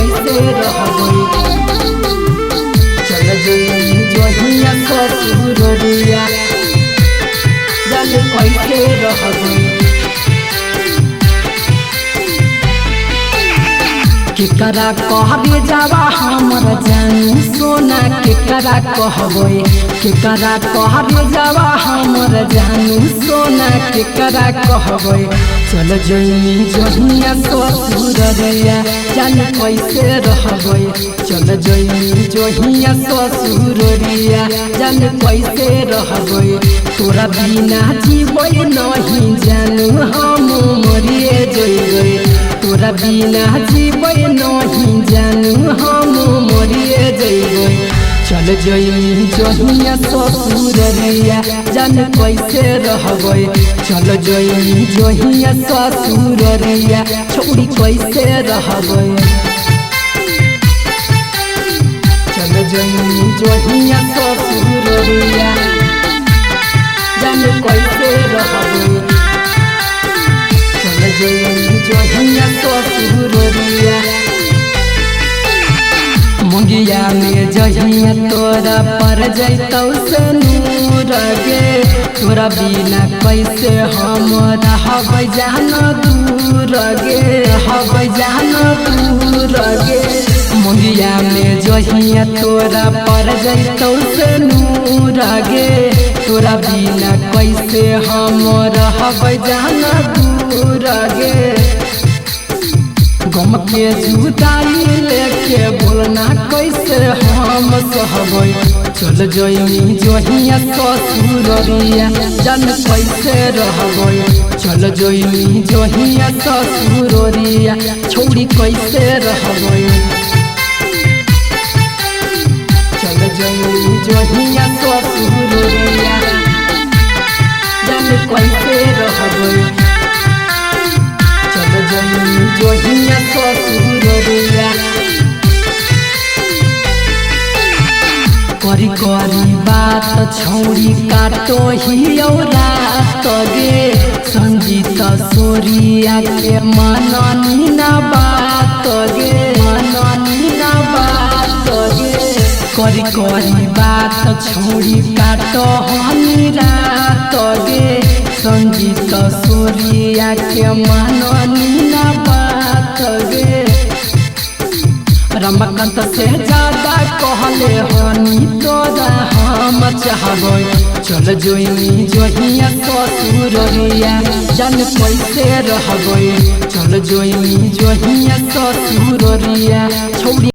कैसे रहबै। चल जइनी जहिया ससुररिया जान कैसे रहबै। केकरा कहबे जावा हमर जानू सोना केकरा कहबै, केकरा कहबे जावा हमर जानू सोना केकरा कहबै। चल जइनी जहिया ससुररिया जान कैसे रहबै। चल जइनी जहिया ससुररिया जान कैसे रहबै। तोरा बिना जीबै नहीं जानू हम मरिए जइबै। तोरा बिना जीबै नहीं जानू हम मरिए जइबै। चल जइनी जहिया ससुररिया जान कैसे रहबै। चल जइनी जहिया ससुररिया छोड़ी कैसे रहबै। चल जइनी जहिया ससुररिया जान कैसे रहबै। चल जइनी जहिया ससुररिया मंगिया में जहिया तोरा पर जैतौ से नूर गे। तोरा बिना कैसे हम रहबै जान दूर गे, रहबै जान दूर गे। मंगिया में जहिया तोरा पर जैतौ से नूर गे। तोरा बिना कैसे हम रहबै जान दूर गे। गम के जुदाई लेके बोलना कैसे हम सहबै। चल जइनी जहिया ससुररिया जान कैसे रहबै। चल जइनी जहिया ससुररिया छोड़ी कैसे रहबै। चल जइनी जहिया ससुररिया जान कैसे रहबै। चल जइनी जहिया ससुररिया करी करी बात छौरी काटो ही रात गे। संगीत सोरिया के मननी ना बात गे, मननी ना बात गे। करी करी बात छौरी काटो हनी रात गे। संगीत सोरिया के मननी ना बात गे। रमाकांत से ज्यादा कहले हनी तोरा हम चाहबै। चल जइनी जहिया ससुररिया जान कैसे रहबै। चल जइनी जहिया ससुररिया छोड़ी।